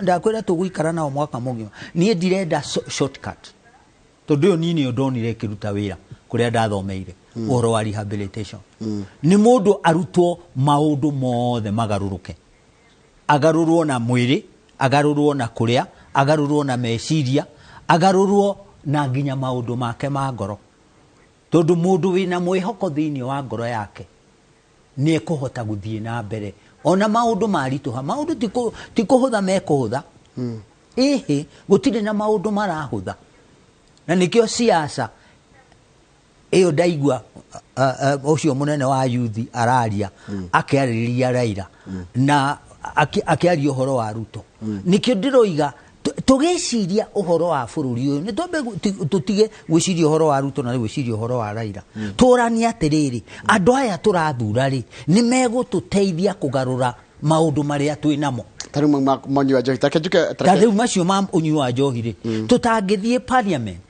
ndakwĩra tũgũikara nao mwaka mũgima. Niĩ ndirenda shortcut, tondũ ĩyo niĩ nĩyo ndonire ĩkĩruta wĩra kũrĩa ndathomeire ũhoro wa rehabilitation. Nĩ mũndũ arutwo maũndũ mothe magarũrũke, agarũrwo na mwĩrĩ, agarũrwo na kũrĩa, agarũrwo na meciria, agarũrwo na nginya maũndũ make ma ngoro, tondũ mũndũ wĩna mwĩhoko thĩinĩ wa ngoro yake nĩ ekũhota gũthiĩ na mbere ona maũndũ maritũha. Maũndũ ti kũhũtha mekũhũtha, ĩhĩ, gũtirĩ na maũndũ marahũtha, na nĩkĩo siasa ĩyo ndaigua ũcio mũnene wa youth araria, akĩarĩrĩria Raila na akĩaria ũhoro wa Ruto. Nĩkĩo ndĩroiga tũgĩciria ũhoro wa bũrũri ũyũ nĩ twambe tũtige gwĩciria ũhoro wa Ruto na gwĩciria ũhoro wa Raila. Tũranie atĩrĩrĩ, andũ aya tũrathura rĩ, nĩ megũtũteithia kũgarũra maũndũ marĩa twĩ namo? Ta rĩu manyua njohi, take njuke. Ta rĩu macio ma ũnyui wa njohi rĩ, tũtangĩthiĩ parliament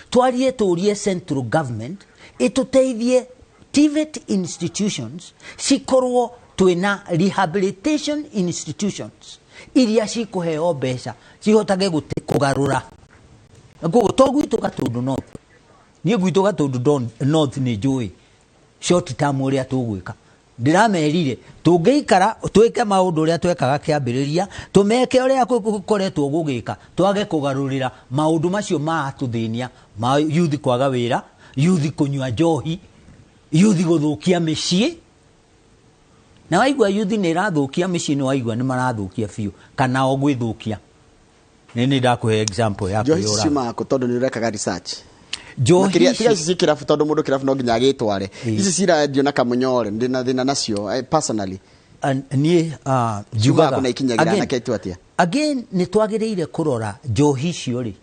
twarie tũrie central government ĩtũteithie TVET institutions cikorwo twĩna rehabilitation institutions iria cikũheo mbeca cihotage kũgarũra. Koguo to gwitũ Gatũndũ North, niĩ gwitũ Gatũndũ North nĩ njũĩ short term ũrĩa tũgwĩka. Ndĩramerire tũngĩikara twĩke maũndũ ũrĩa twekaga kĩambĩrĩria, tũmeke ũrĩa gũkoretwo gũgĩka, twage kũgarũrĩra maũndũ macio maratũthĩnia, ma youth kwaga wĩra, youth kũnyua njohi, youth gũthũkia mĩciĩ. Na waigua youth nĩ ĩrathũkia mĩciĩ, nĩ waigua nĩ marathũkia biũ kana o gwĩthũkia. Nĩ ndakũhe example ya Njohi kwĩyũraga. Ciumaga kũ, tondũ nĩ ũrekaga research? Njohi Makĩria tiga ici ici cia kĩrabu, tondũ mũndũ kĩrabu no nginya agĩtware. Ici cirendio na kamũnyore, ndĩna thĩna nacio, personally. Niĩ Njugaga njugaga kuna ikinyagira anake aitũ atĩa? Again, nĩ twagĩrĩire kũrora njohi icio rĩ,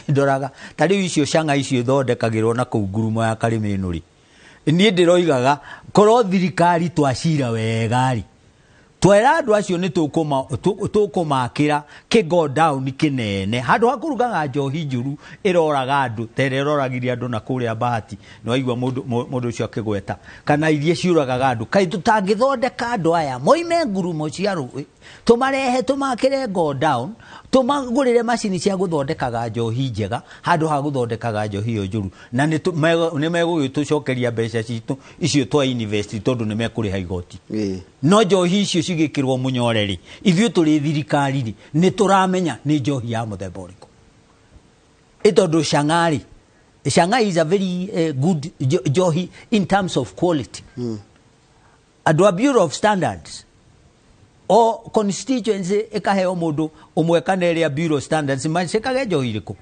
ndoraga ta rĩu icio canga icio ithondekagĩrwo na kũu ngurumo ya Karĩmĩnũ rĩ, niĩ ndĩroigaga korwo thirikari twacira wega rĩ, twera andũ acio nĩ tũkũmakĩra kĩ godown kĩnene handũ ha kũrugaga njohi njũru ĩroraga andũ ta ĩrĩa ĩroragire andũ na kũrĩa Bahati, nĩ waigua mũndũ ũcio akĩgweta, kana iria ciũragaga andũ. Kaĩ tũtangĩthondeka andũ aya moime ngurumo cia rũĩ, tũmarehe tũmakĩre godown, tũmagũrĩre macini cia gũthondekaga njohi njega handũ ha gũthondekaga njohi ĩyo njũru, na nĩ megũgĩtũcokeria mbeca citũ icio twa invest, tondũ nĩ mekũrĩha igoti. No njohi icio cigĩkĩrwo mũnyore rĩ, ithuĩ tũrĩ thirikari rĩ, nĩ tũramenya nĩ njohi ya mũthemba ũrĩkũ. Ĩ tondũ cang'a rĩ, cang'a is a very good njohi in terms of quality. Andũ a Bureau of Standards, o constituency ĩkaheo mũndũ ũmwe kana ĩrĩa Bureau of Standards macĩkage njohi irĩkũ,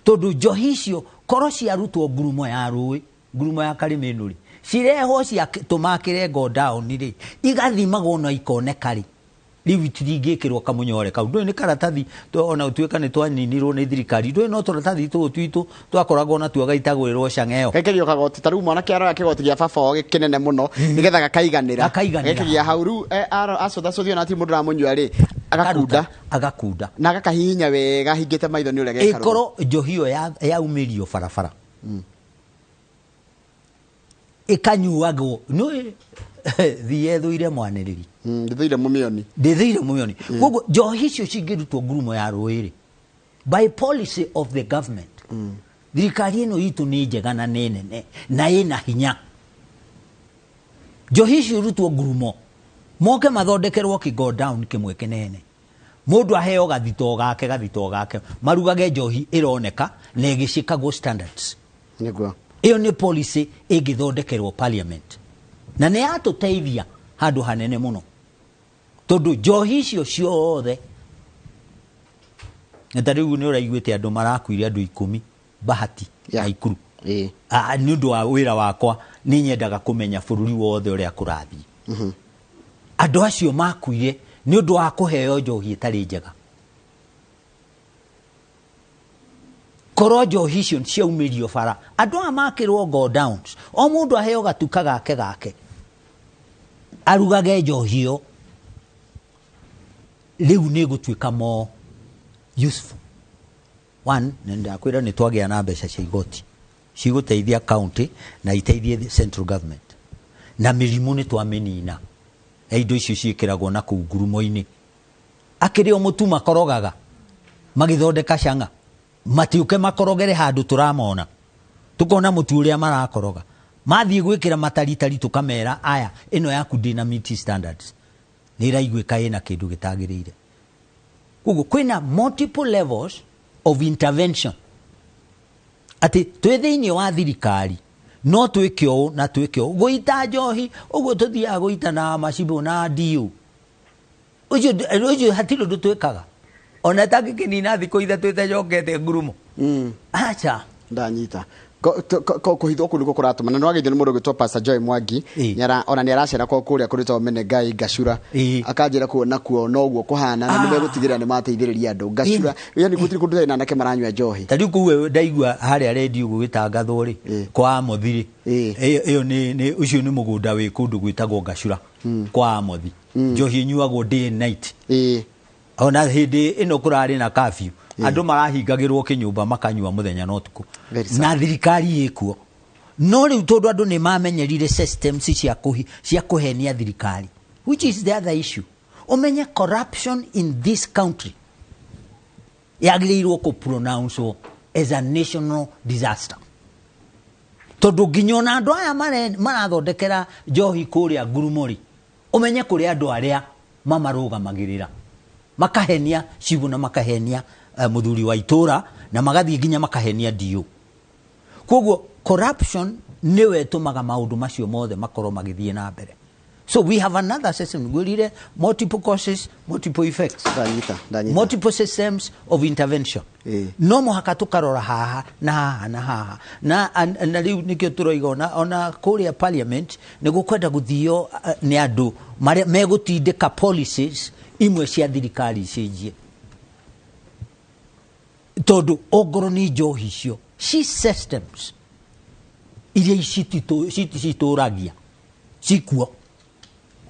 tondũ njohi icio korwo ciarutwo ngurumo ya rũĩ, ngurumo ya Karĩmĩnũ rĩ, cirehwo cia tũmakĩre godown rĩ, igathimagwo na ikoneka rĩ, rĩu itingĩkĩrwo kamũnyore kau. Ndũĩ nĩ karatathi ona ũtuĩka nĩ twaninirwo nĩ thirikari, ndũĩ no tũratathi tũũ twitũ twakoragwo natuo gaitagwĩrwo cang'eo ĩyo. Gaikagio kagoti ta rĩu mwanake aroya kĩgoti gĩa baba wao kĩnene mũno nĩgetha gakaiganĩra. Gakaiganĩra. Gakaigĩa hau rĩu, acũthacũthio na ti mũndũ ũramũnyua rĩ, agakunda. Agakunda. Na agakahihinya wega ahingĩte maitho nĩ ũrĩa gekarũrũ. Ĩkorwo njohi ĩyo yaumĩrio barabara, ĩkanyuagwo nĩ thiĩ thũire mwanĩrĩri. Ndĩthũire mũmĩoni. Ndĩthũire mũmĩoni. Koguo njohi icio cingĩrutwo ngurumo ya rũĩ rĩ, by policy of the government, thirikari ĩno itũ nĩ njega na nĩ nene na ĩna hinya, njohi icio irutwo ngurumo, moke mathondekerwo kĩ godown kĩmwe kĩnene, mũndũ aheo gathito gake, gathito gake, marugage njohi ĩroneka na ĩgĩcikagwo standards. Ĩyo nĩ policy ĩngĩthondekerwo parliament na nĩ yatũteithia handũ hanene mũno, tondũ njohi icio ciothe ta rĩu nĩ ũraiguĩte andũ marakuire, andũ 10 Bahati na Ikuru. Nĩ ũndũ wa wĩra wakwa nĩ nyendaga kũmenya bũrũri wothe ũrĩa kũrathiĩ. Andũ acio makuire nĩ ũndũ wa kũheo njohi ĩtarĩ njega. Korwo njohi icio ciaumĩrio bara, andũ aya makĩrwo godowns, o mũndũ aheo gatuka gake gake, arugage njohi ĩyo, rĩu nĩ ĩgũtuĩka more useful. One, nĩ ndakwĩra nĩ twagĩa na mbeca cia igoti cigũteithia county na iteithie central government, na mĩrimũ nĩ twamĩnina na indo icio ciĩkĩragwo na kũu ngurumo-inĩ. Akĩrĩ o mũtu makorogaga magĩthondeka cang'a, matiũke makorogere handũ tũramona, tukona mũtu ũrĩa marakoroga, mathiĩ gwĩkĩra mataritari tũkamera aya ĩno yaku ndĩna meet standards, nĩ ĩraiguĩka ĩna kĩndũ gĩtagĩrĩire. Koguo kwĩna multiple levels of intervention, atĩ twĩ thĩinĩ wa thirikari no twĩke ũũ na twĩke ũũ. Gũita njohi ũguo tũthiaga gũita na macibũ na ndiũ, ũcio hatirĩ ũndũ twĩkaga, ona tangĩkĩnina thikũ 3 ĩtacokete ngurumo. Acha. Ndanyita. Kũhithwo kũu nĩkuo kũratũma na nĩwagĩithio nĩ mũndũ ũgwĩtwo Pastor Joy Mwangi. Ona nĩaracera kwa kũrĩa kũrĩtwo Menengai Ngacura. Akanjĩra kuo nakuo noguo kũhana, na nĩmegũtigĩrĩra nĩmateithĩrĩria andũ. Ngacura, yani gũtirĩ kũndũ gũtarĩ na anake maranyua njohi. Ta rĩu kũu ndaigua harĩa redio gũgĩtangathwo rĩ, kwa Amothi rĩ, ĩyo nĩ ũcio nĩ mũgũnda wĩ kũndũ gwĩtagwo Ngacura, kwa Amothi. Njohi ĩnyuagwo day and night. Ona hĩndĩ ĩno kũrarĩ na curfew, andũ marahingagĩrwo kĩnyũmba makanyua mũthenya na ũtukũ. Very sad. Na thirikari ĩkuo. No rĩu tondũ andũ nĩ mamenyerire systems cia kũhenia thirikari, which is the other issue. Ũmenye corruption in this country yagĩrĩirwo kũ-pronounce as a national disaster. Tondũ nginya ona andũ aya marathondekera njohi kũrĩa ngurumo rĩ, ũmenye kũrĩ andũ arĩa mamarũgamagĩrĩra, makahenia cibũ na makahenia mũthuri wa itũra, na magathiĩ nginya makahenia DO. Koguo corruption nĩwe ĩtũmaga maũndũ macio mothe makorwo magĩthiĩ na mbere. So we have another system. Ngwĩrire multiple causes, multiple effects. Ndanyita, ndanyita. Multiple systems of intervention. No mũhaka tũkarora haha na haha na haha na rĩu nĩkĩo tũroiga ona kũrĩa parliament nĩ gũkwenda gũthio nĩ andũ marĩa megũtindĩka policies imwe cia thirikari icenjie, tondũ ongorwo nĩ njohi icio ci systems iria citũragia cikuo,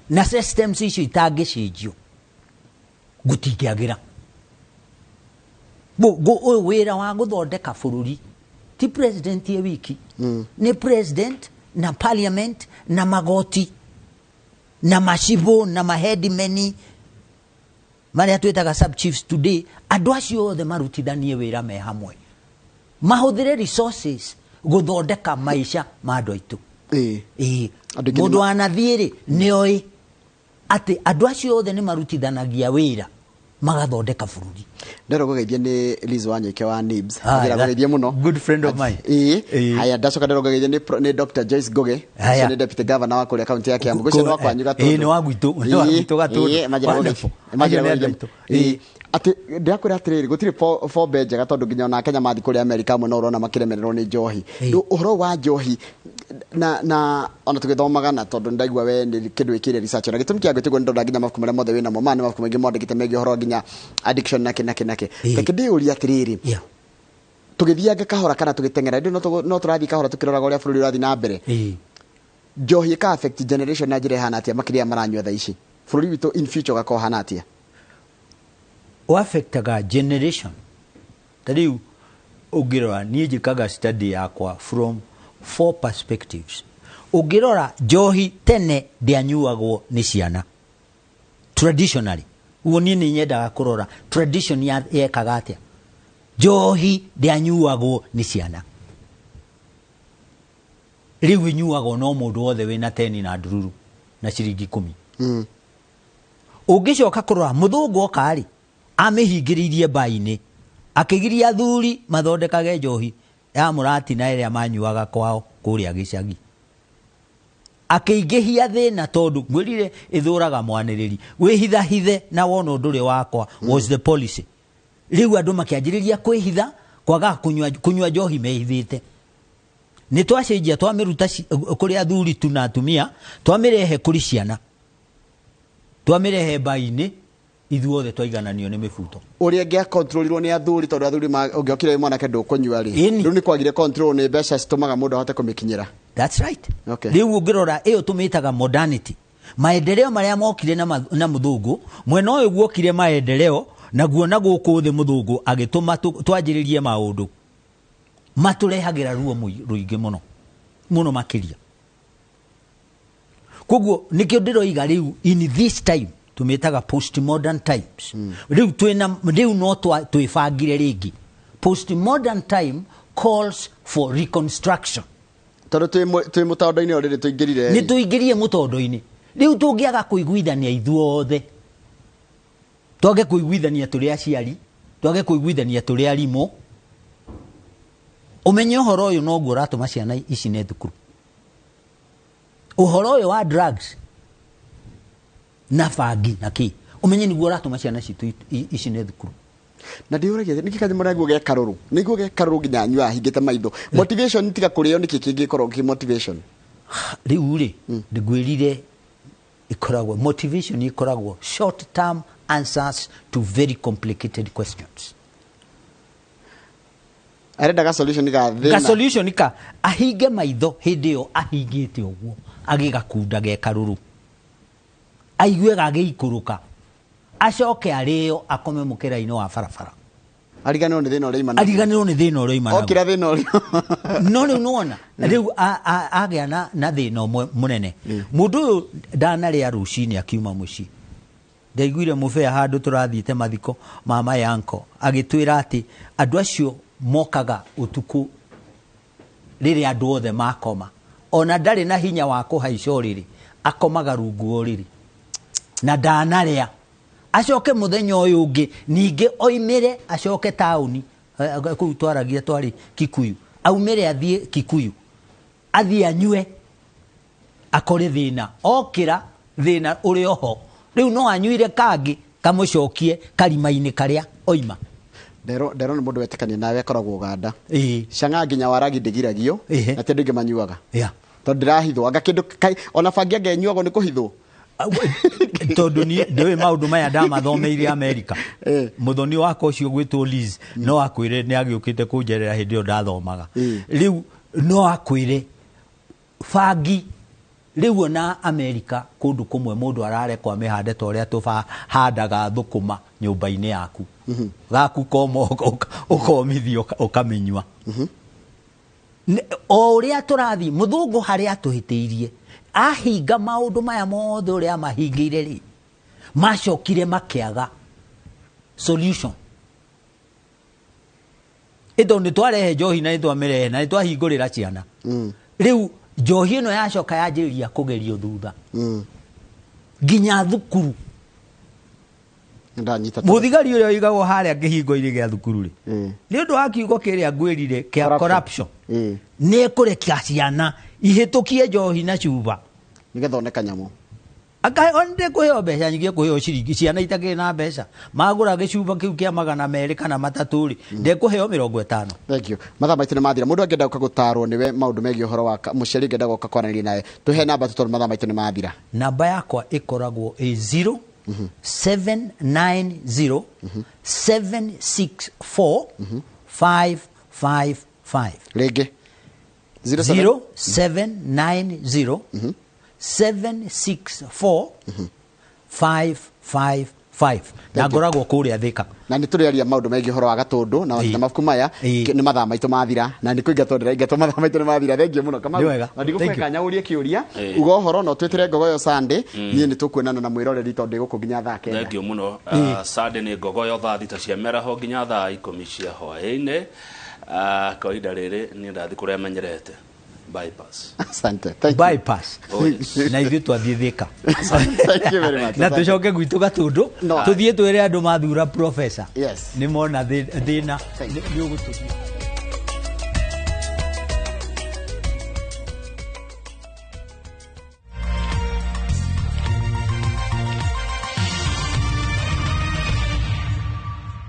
na systems icio itangĩcenjio gũtingĩagĩra. Ũyũ wĩra wa gũthondeka bũrũri ti president ye wiki, nĩ president na parliament na magoti na macibũ na maheadmeni marĩa twĩtaga sub chiefs today. Andũ acio othe marutithanie wĩra me hamwe, mahũthĩre resources gũthondeka maica ma andũ aitũ. Ĩĩ. Andũ aingĩ Mũndũ wanathiĩ rĩ, nĩoĩ atĩ andũ acio othe nĩ marutithanagia wĩra magathondeka bũrũri. Ndero ngũgeithie nĩ Liz Wanyoike wa NIBS. Ah, Njĩra ngũgeithie mũno. Good friend of mine. Ĩĩ. Ĩĩ. Haya, ndacoka ndero ngũgeithie nĩ Dr. Joyce Ngugi. Haya. Ũcio nĩ deputy governor wa kũrĩa kaunti ya Kiambu. Ũcio nĩ wa kwanyu Gatũndũ. Ĩĩ, nĩ wa gwitũ, nĩ wa gwitũ Gatũndũ. Ĩĩ, manjĩra ngũgeithie. Wonderful. Manjĩra Acio nĩ andũ ngũgeithie. aitũ. Ĩĩ. Atĩ ndĩrakwĩra atĩrĩrĩ, gũtirĩ bombe njega, tondũ nginya ona Kenya mathiĩ kũrĩa Amerika amwe no ũrona makĩremererwo nĩ njohi. Rĩu ũhoro wa njohi na ona tũgĩthomaga, na tondũ ndaigua we nĩ kĩndũ wĩkĩire research, na gĩtũmi kĩa gwĩtĩkwo nĩ ndona nginya mabuku marĩa mothe wĩnamo maya nĩ mabuku maingĩ mwandĩkĩte megiĩ ũhoro nginya addiction nake nake nake. Reke ndĩyũrie atĩrĩrĩ, tũgĩthianga kahora kana tũgĩteng'era ĩndĩ no tũrathiĩ kahora tũkĩroraga ũrĩa bũrũri ũrathiĩ na mbere, njohi ĩka affect generation na njĩra ĩhana atĩa, makĩria maranyua thaa ici? Bũrũri witũ in future ũgakorwo ũhana atĩa? Affectaga generation ta rĩu ũngĩrora, niĩ njĩkaga study yakwa from four perspectives. Ũngĩrora, njohi tene ndĩanyuagwo nĩ ciana traditionally. Ũguo niĩ nĩ nyendaga kũrora tradition yekaga atĩa. Njohi ndĩanyuagwo nĩ ciana, rĩu ĩnyuagwo no mũndũ wothe wĩna teni na ndururu na ciringi 10. Ũngĩcoka kũrora, mũthũngũ oka rĩ, amĩhingĩrĩirie mbainĩ, akĩgiria athuri mathondekage njohi ya mũratina ĩrĩa manyuaga kwao kũrĩa gĩcagi, akĩingĩhia thĩna, tondũ ngwĩrire ĩthũraga mwanĩrĩri wĩhithahithe na wona ũndũ ũrĩ wakwa was the policy. Rĩu andũ makĩanjĩrĩria kwĩhitha, kwaga kũnyua njohi mehithĩte. Nĩ twacenjia, twamĩruta kũrĩ athuri tu na atumia, twamĩrehe kũrĩ ciana, twamĩrehe mbainĩ, ithuothe twaigananio nĩ mĩbuto. Ũrĩa ĩngĩa controlirwo nĩ athuri, tondũ athuri ũngĩokire wĩ mwanake ndũkũnyua rĩ, rĩu nĩ kwagire control, nĩ mbeca citũmaga mũndũ ahote kũmĩkinyĩra. That's right. Okay. Rĩu ũngĩrora, ĩyo tũmĩtaga modernity, maendeleo marĩa mokire na mũthũngũ. Mwena ũyũ guokire maendeleo naguo, na gũkũ thĩ mũthũngũ agĩtũma twanjĩrĩrie maũndũ matũrehagĩra ruo rũingĩ mũno mũno makĩria. Koguo nĩkĩo ndĩroiga rĩu in this time tũmĩtaga postmodern times. Rĩu twĩna, rĩu no twĩbangire rĩngĩ. Postmodern time calls for reconstruction. Tondũ twĩ mũtando-inĩ already tũingĩrire. Nĩ tũingĩrie mũtondo-inĩ rĩu. Tũngĩaga kũiguithania ithuothe, twage kũiguithania tũrĩ aciari, twage kũiguithania tũrĩ arimũ, ũmenye ũhoro ũyũ noguo ũratũma ciana ici nĩ thukuru, ũhoro ũyũ wa drugs na bangi na kĩ, ũmenye nĩguo ũratũma ciana citũ ici nĩ thukuru. Na ndĩũragia nĩkĩ kathi mũraguo ge karũrũ, nĩguo ge karũrũ nginya anyua ahingĩte maitho. Motivation tiga kũrĩo, nĩkĩ kĩngĩkorwo kĩ motivation? Rĩu rĩ, ndĩngwĩrire ĩkoragwo motivation, ĩkoragwo short term answers to very complicated questions. Arenda ga solution ga Ga thĩna. Solution ka ahinge maitho hĩndĩ ĩyo ahingĩte ũguo, agĩgakunda ge karũrũ, aigue gagĩikũrũka, acoke arĩo, akome mũkĩra-inĩ wa barabara. Ariganĩrwo nĩ thĩna ũrĩa ima naguo. Ariganĩrwo nĩ thĩna ũrĩa oima naguo. Okĩra thĩna ũrĩa. No rĩu nĩwona rĩu agĩa na thĩna ũmwe mũnene. Mũndũ ũyũ ndanarĩa rũcinĩ akiuma mũciĩ. Ndaiguire mũbea handũ tũrathiĩte mathiko ma mayanko agĩtwĩra atĩ andũ acio mokaga ũtukũ rĩrĩa andũ othe makoma, ona ndarĩ na hinya wa kũhaica ũrĩrĩ, akomaga rungu wa ũrĩrĩ na ndanarĩa, acoke mũthenya ũyũ ũngĩ ningĩ oimĩre acoke taũni. Kũu twaragia twarĩ Kikuyu, aumĩre athiĩ Kikuyu, athiĩ anyue, akore thĩna okĩra. Thĩna ũrĩ oho rĩu no anyuire kangĩ kamũcokie karima-inĩ karĩa oima. Ndero nĩ mũndũ wetĩkania nawe, akoragwo Uganda. Ĩĩ. Cang'a nginya waragi ndĩgiragio Ĩhĩ. na ti andũ aingĩ manyuaga. Yeah. Tondũ ndĩrahithwo anga kĩndũ ona bangi anga ĩnyuagwo nĩ kũhithwo. Tondũ niĩ ndĩũĩ maũndũ maya ndamathomeire Amerika. Eh. Mũthoni wakwa ũcio gwĩtwo Liz no akwĩre nĩ agĩũkĩte kũnjerera hĩndĩ ĩyo ndathomaga. Eh. Rĩu no akwĩre bangi rĩu ona Amerika kũndũ kũmwe mũndũ ararekwo amĩhande ta ũrĩa tũhandaga thũkũma nyũmba-inĩ yaku, gaku koma ũkomithia ũkamĩnyua. O ũrĩa tũrathiĩ mũthũngũ harĩa atũhĩtĩirie ahinga maũndũ maya mothe ũrĩa amahingĩire rĩ, macokire makĩaga solution. Ĩtondũ nĩ twarehe njohi na nĩ twamĩrehe na nĩ twahingũrĩra ciana. Rĩu njohi ĩno yacoka yanjĩrĩria kũgerio thutha nginya thukuru. Ndanyita. Mũthigari ũrĩa ũigagwo harĩa kĩhingo-inĩ gĩa thukuru rĩ, nĩ ũndũ wa kiugo kĩrĩa ngwĩrire kĩa corruption, nĩ ekũrekia ciana ihĩtũkie njohi na cuba nĩgetha one kanyamũ. Onde kũheo mbeca nyingĩ, kũheo ciringi ciana itakĩrĩ na mbeca magũra gĩcuba kĩu kĩa 200 kana 300 rĩ, ndekũheo 50. Thank you. Mathaa maitũ nĩ mathira. Mũndũ angĩenda gũka gũtarwo nĩwe maũndũ megiĩ ũhoro wa mũciari angĩenda gũka kwaranĩria nawe, tũhe namba tu tondũ mathaa maitũ nĩ mathira. Namba yakwa ĩkoragwo ĩ 0 790 764 555. Rĩngĩ. 07 0790 764 555 na ngoragwo kũrĩa Thika. Na nĩ tũrĩaria maũndũ megiĩ ũhoro wa Gatũndũ na na mabuku maya. Ĩĩ. Nĩ mathaa maitũ mathira na nĩ kũingatwo ndĩraingatwo, mathaa maitũ nĩ mathira. Thengiũ mũno Kamau. Nĩ wega. Na ndigũkũhe Thank you. kanya ũrie kĩũria. Ĩĩ. Uga ũhoro no twĩtĩre Ngogoyo Sunday. Niĩ nĩ tũkuonana na mwĩroreri tondũ ndĩ gũkũ nginya thaa 9. Thengiũ mũno. Sunday nĩ Ngogoyo thaa 6 cia mĩaraho nginya thaa 10 cia hwaĩ-inĩ. Kwa ihinda rĩrĩ niĩ ndathiĩ kũrĩa menyerete, bypass. Asante. Thank you. Bypass. Oh, yes. Na ithuĩ twathiĩ Thika. Thank you very much. Na tũcoke gwitũ Gatũndũ. No. Tũthiĩ twĩre andũ mathura professor Yes. nĩ mona thĩna Thank you. nĩ ũgũtũthiĩ.